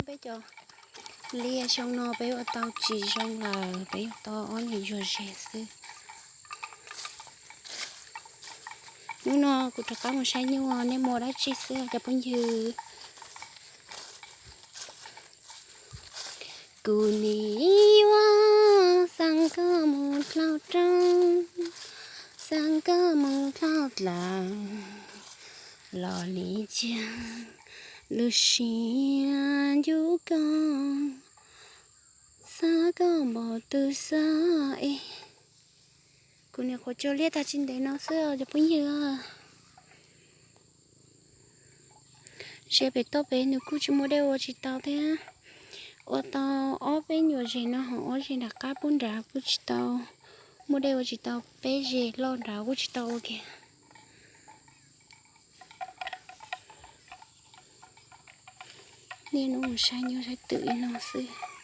Peb cov liaj xyoo no peb ua tau tsis zoo lawm, peb ua tau ob nyuag zuag zes xwb. Hnub no kuv rov qab mus saib nyuj, nej mus dab tsi xwb cov phooj ywg? Kuv nim yuav xa koj mus dlhau roob, xa koj mus dlhau dlaws, los li cas lub siab ncuj koj, xav koj npaum twg xav es. Kuv nim qhuav cog liaj tag tsis ntev no xwb os cov phooj ywg. Ze pem toj pem nws kuj tsis muaj dej ua tsis tau thiab. Ua tau ob peb nyuag zes no ho ob zes nram qab pub nrad kuj tsis tau, muaj dej ua tsis tau, peb zes loj nrad kuj tsis tau ua kiag. Niaj hnub mus saib nyuj saib twm li no xwb.